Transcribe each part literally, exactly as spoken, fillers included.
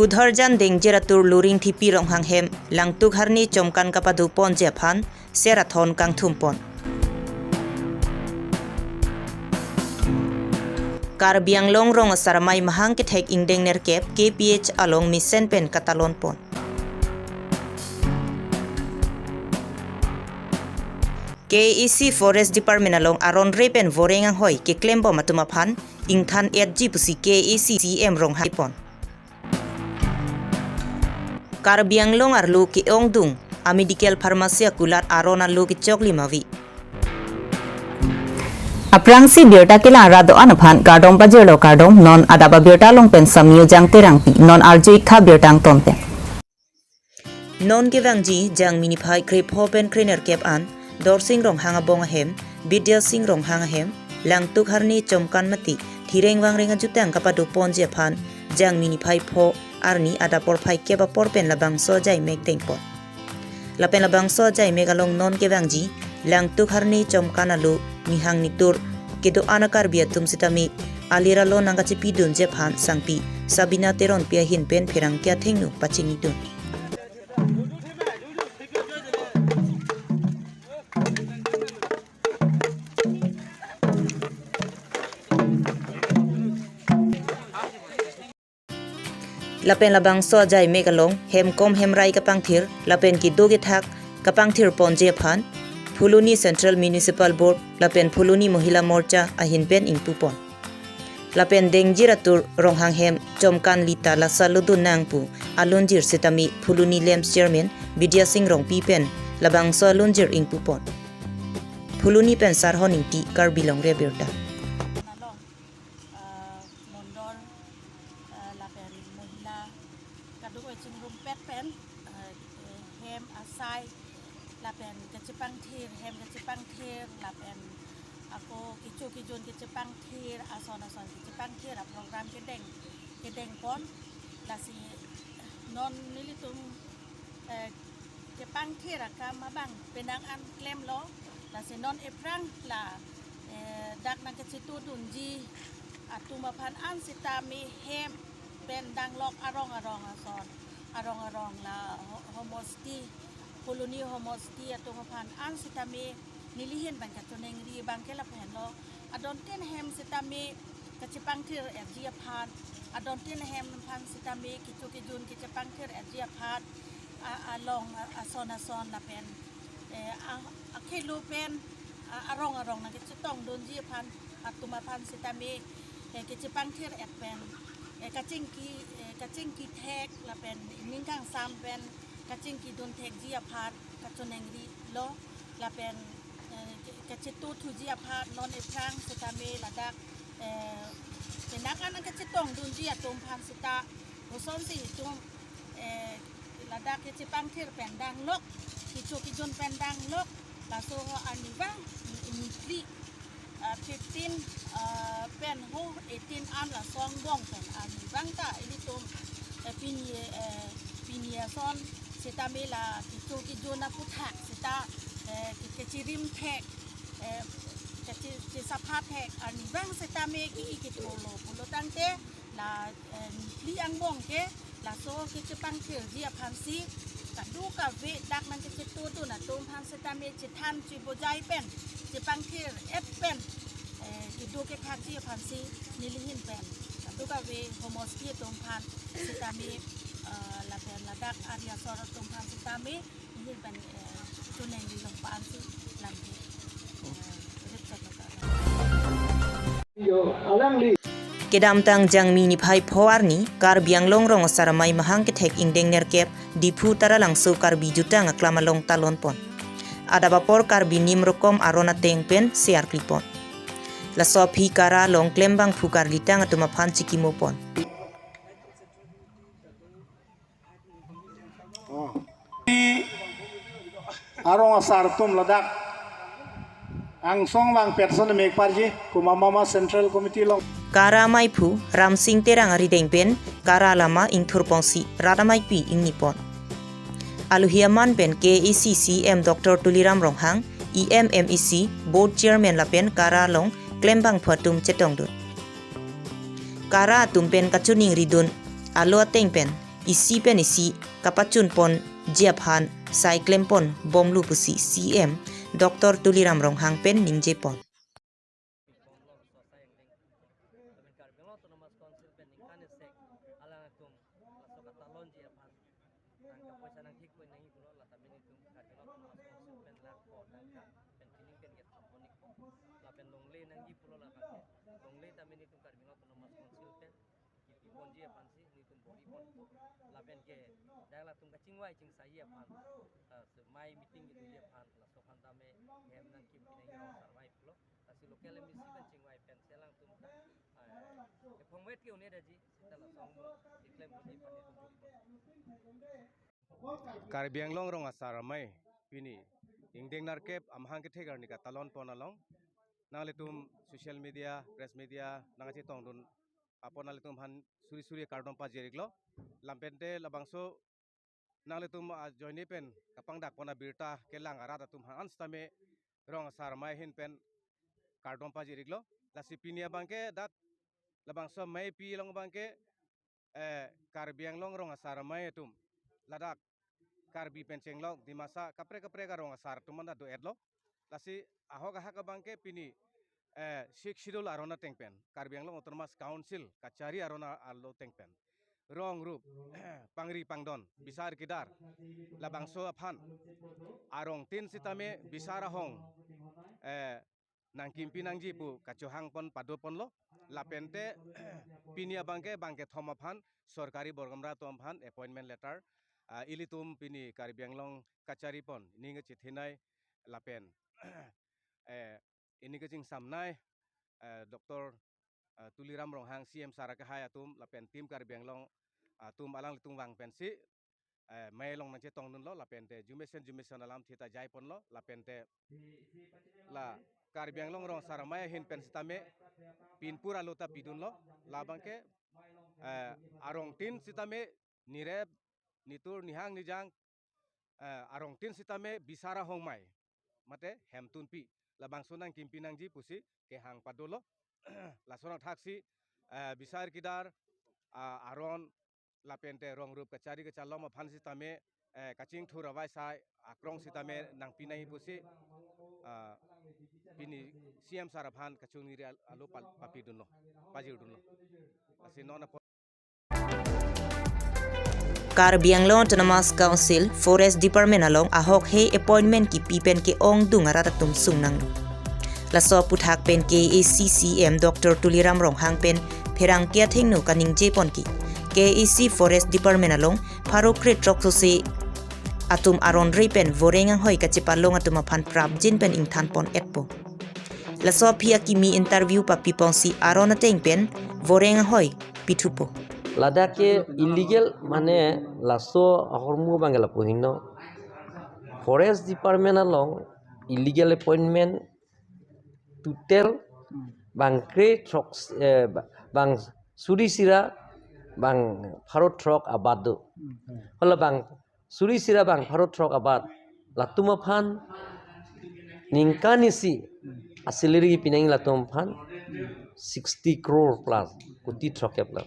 Udharjan Dengjir atur Luring Thipi Ronghang hem Langtuk Harni Chomkan kapado ponji aphan serathon kangthum pon. Karbi Anglong Rong Asar Amei Mahang kethek ingdeng nerkep K P H along mesen pen katalon pon. K A A C Forest Department along aron re pen voreng anghoi keklembom atum aphan ingthan etji pusi K A A C C E M Ronghang pon. Karbi Anglong arlo ke-ongdung a medical pharmacy akulat aron arlo kechoklim avi. Aphrangsi birta kelang ra do-an aphan kardom pajirlo, kardom. Non adap abirta along pen Samyu Jang Terangpi, non arju-ik tha birta angton pen. Non kevangji Jangmi niphai krepho pen krenerkep an Dorsing Ronghang abong ahem, Bidya Sing Ronghang ahem, Langtuk Harni Chomkan mati thireng vangreng ajutang kapado ponji aphan Jangmi niphai pho arni adap porphai kep apor pen labangso ajaimek dengpon. Lapen labangso ajaimek along non kevangji Langtuk Harni Chomkan alo Mihang nitur kedo-an a Karbi atum sitame alir alo nangkachepidunji aphan sangpi Sabina Teronpi ahin pen pherangke athengno pachinidun. Lapen labangso ajaimek along hemkom hemrai kapangthir lapen kedo kethak kapangthir ponji aphan Phuloni Central Municipal Board lapen Phuloni Mohila Morcha ahin pen ingpu pon. Lapen Dengjir atur Ronghang hem Chomkan Lita lasa lodun nang pu alunjir sitame Phuloni LAMPS Chairman Bidya Sing Rongpi pen labangso alunjir ingpu pon. Phuloni pen Sarhon Ingti, Karbi Longri Abirta. Along, eh, mondol, eh, lapen mohila kadokave chingrumpet pen, eh, eh, hem asai lapen kachepangthir, hem kachepangthir lapen ako kecho kejun kachepangthir, ason ason kachepangthir a program kedeng, kedeng pon. Lasi non nelitum, eh, kepangthir akam abang penang an klemlo. Lasi non ephrang la, eh, dak nangkachetudunji atum aphan an sitame hem pen danglok arong arong ason, arong arong la ho-, homosti, Phuloni homosti atum aphan an sitame nelihin pen kachoningri abang ke lapenlo. Adontin hem sitame kachepangthir etji aphan, adontin hem aphan sitame kecho kejun kachepangthir etji aphan, a-, along, a-, ason ason lapen, eh, a-, akhelo pen, a-, arong arong nangkachetongdunji aphan, atum aphan sitame, eh, kachepangthir et pen, eh, kachingki, eh, kachingki thek lapen ning kangsam pen kachingkidun thekji aphan kachoningrilo lapen, eh, ke-, kachetuthuji aphan non ephrang sitame ladak, eh, penang an kachetongdunji atum aphan sita kosonsi itum, eh, ladak kachepangthir pen danglok, kecho kejun pen danglok, laso ho arnivang, ni phli, ah, fifteen, ah, pen ho eighteen an laso angbong pen arnivang ta ilitum, eh, pini, eh, pini ason sitame la kecho kejun aputhak sita, eh, ke-, kachirim thek, eh, kachi-, chesapha thek arnivang sitame ke-i ketholo pulo tangte la, eh, ni phli angbong ke laso kachepangthirji aphansi kadokave dak nangkachetudun atum aphan sitame chethan chebojai pen chepangthir et pen, eh, kedo kethakji aphansi nelihin pen kadokave homosti atum aphan sitame, eh, lapen ladak ari asor atum aphan sitame nelihin pen, eh, choningri long pa ansi lamthe, eh, ripchot lo ka. Yo, alangli. Kedamtang Jangmi niphai pho arni Karbi Anglong Rong Asar Amei Mahang kethek ingdeng nerkep Diphu Taralangso Karbi Jutang aklam along talon pon. Adap apor Karbi nim rokom aron ateng pen se arkli pon. Laso aphi Kara along klembangphu karlitang atum aphan chikimo pon. Oh. Arong asar atum ladak angsong vangpet ason mek parji, komat ma Central Committee along. Kara ameiphu Ramsing Terang arideng pen Kara alama ingthur ponsi rat ameipi ingni pon. Aluhi aman pen K A A C C E M Doctor Tuliram Ronghang, E M, M A C, Board Chairman lapen Kara along klembangphu atum chetongdun. Kara atum pen kachoningridun alo ateng pen isi pen isi kapachun ponji aphan sai klem pon bomlo pusi C M Doctor Tuliram Ronghang pen ningje pon. Tangka poisa nangthik pon nangji pulo, lata mini tum Karbi Anglong Autonomous Council pen lang ko tangka pen pining pen ke thap pon ik. Lapen longle nangji pulo, lapen ke longle ta mini tum Karbi Anglong Autonomous Council pen kipi ponji aphansi nelitum bor-i pon. Lapen ke dak latum kachingvai chingsaiji aphan, ah, semai meeting kedoji aphan, laso aphan tame hem nangkimpi nangji rong asar amei pulo. Lasi local M A C pen chingvai pen si alangtum ta, ah, ephongvet ke un-e daji, seta laso angbong keklem ponji aphan nelitum bor-i pon. Karbi Anglong rong asar amei pini ingdeng nerkep amahang kethek arni katalon pon along nanglitum social media, press media nangchetongdun apot nanglitum aphan suri suri kardom pajir iklo. Lapen te labangso nanglitum ajoine pen kapangdak pon abirta kelang arat atum aphan sitame rong asar amei ahin pen kardom pajir iklo. Lasi pini abangke dak labangso ameipi along abangke, eh, Karbi Anglong rong asar amei atum, ladak Karbi pen chenglok Dimasa kaprek kaprek arong asar atum anta do-etlo. Lasi ahok ahak abangke pini, eh, Sixth Schedule aron ateng pen, Karbi Anglong Autonomous Council kachari aron a-, alo ateng pen, rong rup, pangri pangdon, bisar kidar, labangso aphan arongtin sitame bisar ahong, eh, nangkimpi nangji pu kachohang pon pado ponlo. Lapen te pini abangke bangkethom aphan sorkari borgamra atum aphan appointment letter, ah, ilitum pini Karbi Anglong kachari pon ning kachethenei lapen, eh, ning kachingsamnei, eh, Doctor, eh, Tuliram Ronghang C M sir akehai atum lapen Team Karbi Anglong atum alanglitum vang pensi, eh, amei along nangchetongdunlo, lapen te jumesen jumesen alamthe ta jai ponlo, lapen te la Karbi Anglong rong asar amei ahin pen sitame pinpur alo ta pidunlo, labangke, eh, arongtin sitame nirep nitur nihang nijang, eh, arongtin sitame bisar ahong amei mate hemtunpi, labangso nangkimpi nangji pusi kehang padolo. Laso nangthaksi, eh, bisar kidar, ah, aron lapen te rong rup kachari kachalom aphan sitame, eh, kachingthur avai sai akrong sitame nangpi nangji pusi, ah, pini C M sir aphan kachuniri al-, alo pal-, papidunlo, pajirdunlo. Lasi non apot Karbi Anglong Autonomous Council Forest Department along ahok he appointment kipi pen ke-ongdung arat atum sung nanglo. Laso aputhak pen K A A C C M Doctor Tuliram Ronghang pen pherangke athengno kaningje pon ke, K A A C Forest Department along pharo kre throksi atum aron re pen voreng anghoi kachepalong atum aphan prapjin pen ingthan pon-etpo. Laso aphi akimi interview papi ponsi aron ateng pen voreng anghoi pithupo. Ladak ke illegal mane laso ahormu abang lapu hingno. Forest Department along illegal appointment total bang kre throk, eh, bang suri sira bang pharo throk abat do. Hala bang suri sira bang pharo throk abat latum aphan ningkan isi asalary pinang latum aphan sixty crore plus, koti throkkep la.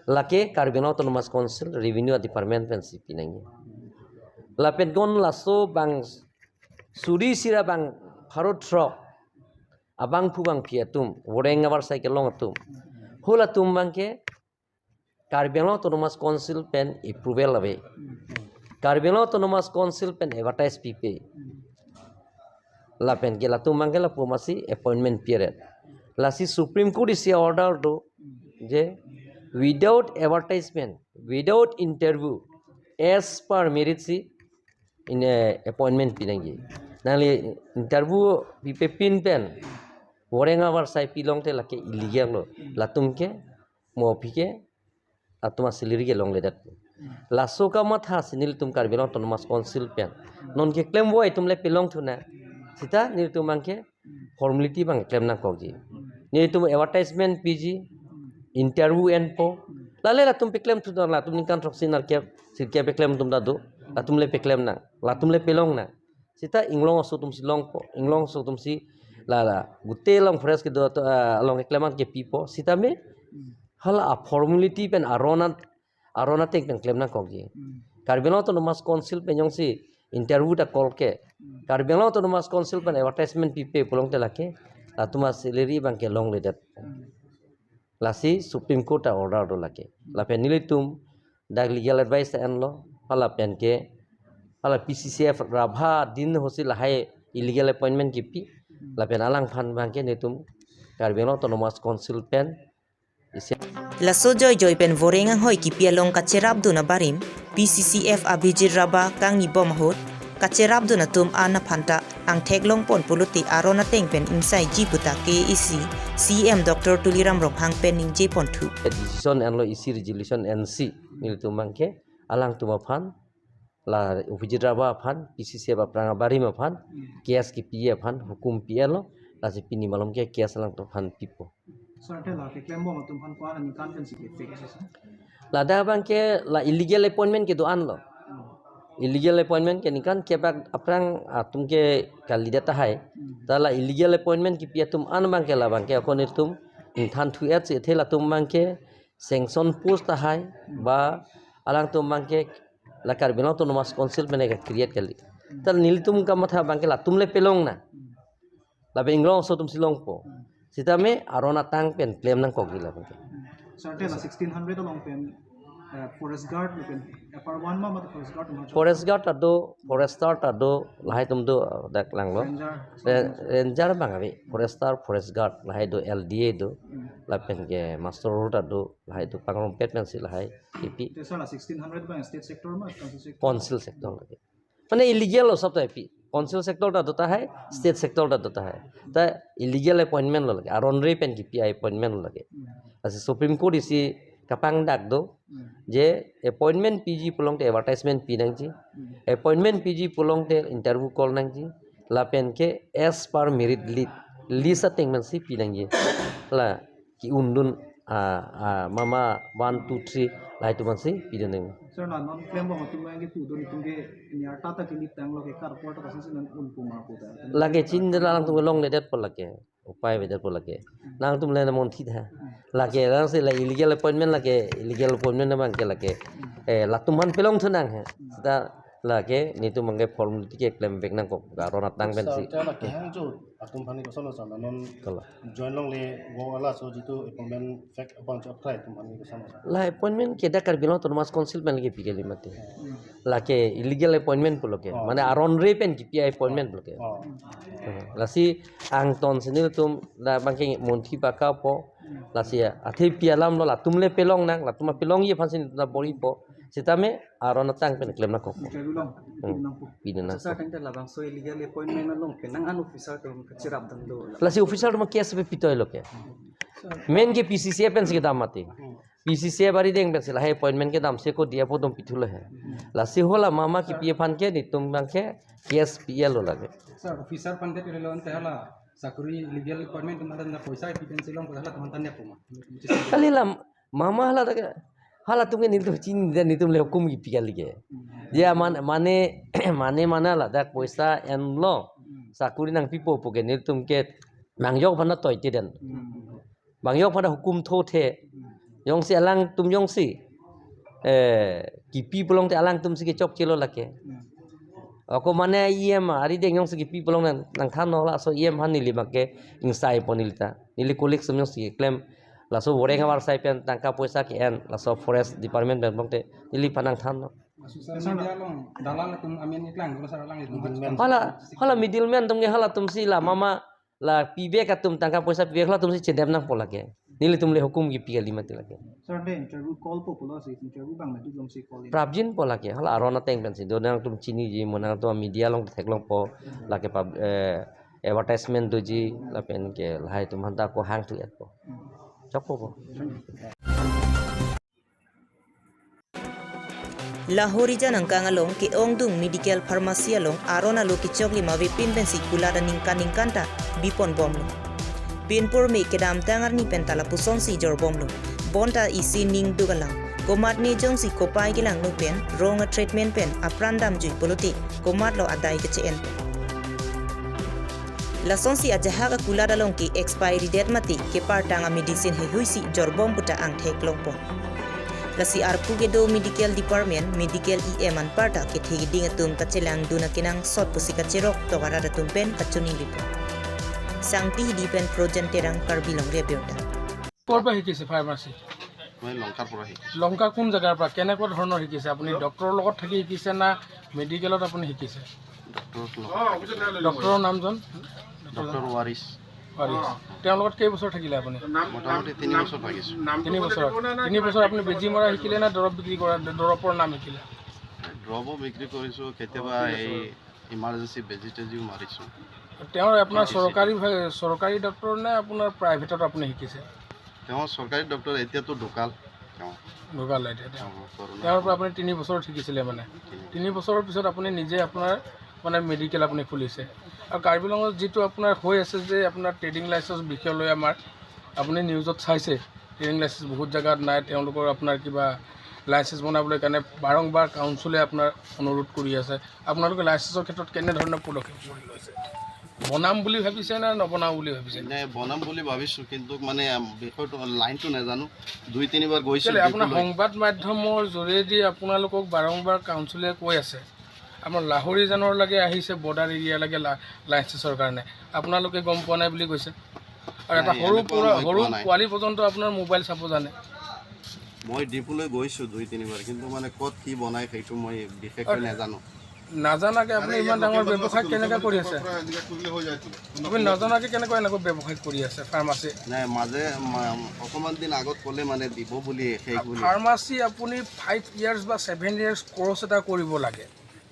Lake Karbi Anglong Autonomous Council Revenue Department pensi pinang. Lapen gon laso bang suri sira bang pharo throk abangphu bangphi atum, voreng avarsai kelong atum, halatum abangke Karbi Anglong Autonomous Council pen approval ave. Karbi Anglong Autonomous Council pen advertise pipe. Lapen ke latum abangke lapu masi appointment period. Lasi Supreme Court isi order do je without advertisement, without interview, as per merit si in a appointment pinangji. Nangli interview pipe pin pen voreng avarsai pilongte lake illegal lo. Latum ke mo aphi ke atum asalary ke longledet. Laso kamatha si nelitum Karbi Anglong Autonomous Council pen non keklem voi atum le pelongthu nang. Sita nelitum abangke formality abang klem nangkokji. Nelitum advertisement piji, interview enpo. Lale latum peklemthu nang, latum ningkan throksi nerkep sirkep peklem atum ta do. Latum le peklem nang, latum le pelong nang. Sita inglong aso atum si longpo, inglong aso atum si la la gute along forest kedo atum, ah, along keklem an kepipo. Sitame hala a formality pen aron an aron ateng pen klem nangkokji. Hmm. Karbi Anglong Autonomous Council pen jongsi interview ta call ke, Hmm. Karbi Anglong Autonomous Council pen advertisement pipe pulote lake, latum asalary abangke longledet. Hmm. Lasi Supreme Court a-order do lake. Lapen nelitum dak legal advice enlo, hala pen ke, hala P C C F Rabha din ahutsi lahai illegal appointment kipi. Lapen alangphan abangke nelitum Karbi Anglong Autonomous Council pen isi. Laso joijoi pen voreng anghoi kipi along kacherapdun abarim, P C C F Abhijit Rabha kangnibom ahut, kacherapdun atum an aphanta angthek longpon pulote aron ateng pen ingsaiji puta K A A C C E M Doctor Tuliram Ronghang pen ningjeponthu. Decision enlo isi resolution ensi nelitum abangke alangtum aphan, la Abhijit Rabha aphan, P C C F aphrang abarim aphan, case kipi aphan, hukum pi-etlo, lasi pini malom ke case alangtum aphan pipo. Sir, te la keklembom atum aphan ko-an aningkan pensi ke-fix, sir? Ladak abangke la illegal appointment kedo-anlo. Hmm. Illegal appointment ke ningkan kebak aphrang atum ke kalidet tahai. Hmm. Ta la illegal appointment kipi atum an abangke la abangke ako nelitum ingthanthu-etsi athe latum abangke sanction post tahai, Hmm. ba alangtum abangke la Karbi Anglong Autonomous Council pen ke-create kali. Hmm. Ta nelitum kamatha abangke latum le pelong nang. Hmm. Lapen inglong aso atumsi longpo. Hmm. Sitame aron atang pen klem nangkokji la abangke. Hmm. Sir, te la sixteen hundred along pen, eh, forest guard lapen F R one ma, mate forest guard ma? Forest guard ta do, forester ta do, lahai atum do, eh, dak langlo. Ranger, Ra-, ranger abang ave, forester, forest guard, lahai do, L D A do, Hmm. lapen ke muster roll ta do, lahai do pangrumpet pensi lahai kipi. Te sir, la sixteen hundred abang state sector ma, council sector? Council sector lake. Mane illegal lo sob ta kipi. Council sector ta do tahai, state sector ta do tahai. Ta illegal appointment lo lake, aron re pen kipi appointment lo lake. Hmm. Lasi Supreme Court isi kapangdak do, Hmm. je appointment piji pulote advertisement pi nangji. Hmm. Appointment piji pulote interview call nangji. Lapen ke as per merit list, list ateng pensi pi nangji. La ki-undun, ah, ah, mama one, two, three, lahai atum pensi pidun nang. Sir, la non klembom atum abangke pudun atum ke niar ta ta kelip tanglo ke karpol ta kasinsi non unpo ma pu ta. Lake chinine alangtum longledetpo lake. Upai avedetpo lake. Nangtum le namun thitha. Lake alangsi la illegal appointment lake, illegal appointment abangke lake. Eh, latum aphan pelongthu nang he. Seta lake nelitum abangke formality keklem vek nangkok, aron atang pensi. Sir, te la kehang jo atum aphan ke koson lo sir, non Kala. Join longle vo ala so jitu appointment fake abang chot krai atum aphan ke koson lo sir? La appointment ke dak Karbi Anglong Autonomous Council pen lake pi kali mati. Hmm. Lake illegal appointment pulo ke. Oh. Mane aron re pen kipi appointment pulo ke. Oh. Hmm. Lasi angtonsi nelitum la abangke munthi baka po. Lasi athe pi alam lo, latum le pelong nang, latum apelongji aphansi nelitum bor-ipo. Sitame aron atang pen klem nangkok. Interview long, Hmm. interview long po. Pidun nang. Sir, tangte labangso illegal appointment along pen nang an officer atum kacherapdun do. Lasi officer atum case pe pitoi lo ke. Main ke P C C F pensi kedam mati. P C C F arideng pensi lahai appointment kedam, seko dia po atum pithulo he. Lasi hala mama kipi aphan ke nelitum abangke case pi-etlo lake. Sir, officer aphan ke pirilo ante hala sakuri illegal appointment atum aphan ta poisa kipi pensi long hala atum aphan ta nep ma? Kali la mama hala ta ke, halatum ke nelitum chinine, nelitum le hukum kipi kali ke. Hmm. Ya man-, mane, mane mana ladak poisa enlo. Hmm. Sakuri nangpipo pu ke nelitum ke mangjok aphan ta toite den. Hmm. Mangjok aphan ta hukum thothe. Hmm. Jongsi alangtum jongsi, eh, kipi pulote alangtumsi kechokchelo lake. Hmm. Ako mane E M arideng jongsi kipi pulote nang, nangthanlo, laso E M aphan neli abangke ingsaipo neli ta. Neli colleague atum jongsi keklem, laso voreng avarsai pen tangka poisa ke-en, laso forest department pen pulote neliphan nangthanlo. Social media along dalal atum amen iklang, kalau salah lang itu. Middleman. Hala, hala middleman atum ke halatumsi la mama la pivek atum, tangka poisa pivek halatumsi chedam nangpo lake. Nelitum le hukum kipi kali mati lake. Sir, de interview call po pulo si, interview abang mati longsi call in. Prapjinpo lake, hala aron ateng pensi. Do nangtum chiniji, mo nangtum media along theklongpo, lake pub-, eh, advertisement doji, lapen ke lahai atum aphanta ako hangthu-etpo. Hmm. Chokpo po. Lahorijan angkang along ke-ongdung medical pharmacy along aron alo kechoklim avepin pensi kulat aningkan ningkan ta biponbomlo. Pinpur me kedamtang arni pen ta lapusonsi jorbomlo. Bonta isi ningduk alang. Komatne jongsi kopai kelangno pen rong a-treatment pen apran damjui pulote komatlo adai keche-en. Lasonsi ajahak akulat along ke expiry date mate kepartang a-medicine heihuisi jorbom puta angthek longpo. Lasi arpu kedo medical department, medical E M anparta kethe keding atum kachelangdun akenangsot pusi kacherok tok arat atum pen kachoningri pon. Sangti Hidi pen Projen Terang, Karbi Longri Abirta. ক'ৰ পৰা শিকিছে ফাৰ্মাচী? মই লংকাৰ পৰা শিকিছোঁ। লংকা কোন জেগাৰ পৰা, কেনেকুৱা ধৰণৰ শিকিছে আপুনি? ডক্টৰৰ লগত থাকি শিকিছে না মেডিকেলত আপুনি শিকিছে? ডক্টৰৰ লগত ডক্টৰৰ নামজন? ডক্টৰ ৱাৰিছ। হয়। তেওঁৰ লগত কেইবছৰ থাকিলে আপুনি? মোটামুটি তিনি বছৰ থাকিছোঁ। তিনি বছৰ। তিনি বছৰ আপুনি বেজী মৰা শিকিলে নে দৰৱ বিক্ৰী কৰা, দৰৱৰ নাম শিকিলে? দৰৱো বিক্ৰী কৰিছোঁ, কেতিয়াবা এই ইমাৰ্জেঞ্চি বেজি তেজিও মাৰিছোঁ। তেওঁৰ আপোনাৰ চৰকাৰী ভাৱে, চৰকাৰী ডক্টৰ নে আপোনাৰ প্ৰাইভেটত আপুনি শিকিছে? তেওঁ চৰকাৰী ডক্টৰ, এতিয়াতো ঢুকাল তেওঁ। ঢুকালে এতিয়া তেওঁ। তেওঁ কৰোণা তেওঁৰ পৰা আপুনি তিনি বছৰ শিকিছিলে মানে? তিনি বছৰৰ পিছত আপুনি নিজে আপোনাৰ মানে মেডিকেল আপুনি খুলিছে। আৰু কাৰ্বি আংলঙত যিটো আপোনাৰ হৈ আছে যে আপোনাৰ ট্ৰেডিং লাইচেন্স বিষয় লৈ আমাৰ, আপুনি নিউজত চাইছে, ট্ৰেডিং লাইচেন্স বহুত জেগাত নাই, তেওঁলোকৰ আপোনাৰ কিবা লাইচেন্স বনাবলৈ কাৰণে বাৰম্বাৰ কাউন্সিলে আপোনাৰ অনুৰোধ কৰি আছে। আপোনালোকে লাইচেন্সৰ ক্ষেত্ৰত কেনেধৰণৰ পদক্ষেপ লৈছে? বনাম বুলি ভাবিছে নে নবনাম বুলি ভাবিছে? নাই, বনাম বুলি ভাবিছোঁ, কিন্তু মানে বিষয়টো, লাইনটো নাজানো। দুই তিনিবাৰ গৈছোঁ কেলে আপোনাৰ ডিপুলৈ। সংবাদ মাধ্যমৰ যোগেদি আপোনালোকক বাৰম্বাৰ কাউন্সিলে কৈ আছে, আমাৰ লাহৰীজানলৈকে আহিছে বৰ্ডাৰ এৰিয়ালৈকে লা- লাইচেন্সৰ কাৰণে, আপোনালোকে গম পোৱা নাই বুলি কৈছে। আৰু এটা নাই, সৰু এনেকুৱা পৰা মই সৰু কোৱা নাই। পোৱালি পৰ্যন্ত আপোনাৰ মোবাইল চাব জানে। মই ডিপুলৈ গৈছোঁ দুই তিনিবাৰ, কিন্তু মানে ক'ত কি বনাই সেইটো মই বিশেষকৈ নাজানো। নাজানাকে আপুনি ইমান ডাঙৰ ব্যৱসায় কেনেকে কৰি আছে? আপুনি নজনাকে কেনেকৈ এনেকৈ ব্যৱসায় কৰি আছে ফাৰ্মাচী? নাই, মাজে মা- অকণমান দিন আগত ক'লে মানে দিব বুলি, শেষ বুলি। ফাৰ্মাচী আপুনি ফাইভ ইয়াৰ্ছ বা ছেভেন ইয়াৰ্ছ কৰ্চ এটা কৰিব লাগে।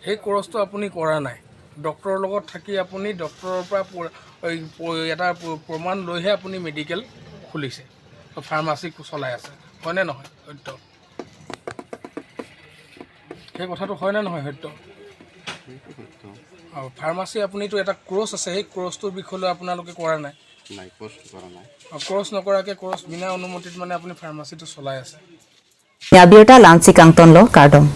সেই কৰ্চটো আপুনি কৰা নাই। ডক্টৰৰ লগত থাকি আপুনি ডক্টৰৰ পৰা প- এই প- এটা প- প্ৰমাণ লৈহে আপুনি মেডিকেল খুলিছে, ফাৰ্মাচী চলাই আছে, হয়নে নহয়? সত্য। সেই কথাটো হয়নে নহয় সত্য? সেইটো সত্য। আৰু ফাৰ্মাচী, আপুনিতো এটা কৰ্চ আছে, সেই কৰ্চটোৰ বিষয়ে লৈ আপোনালোকে কৰা নাই। নাই, কৰ্চ কৰা নাই। আৰু কৰ্চ নকৰাকে কৰ্চ বিনা অনুমতিত মানে আপুনি ফাৰ্মাচীটো চলাই আছে। Abirta Lansi Kangtonlo, Kardom.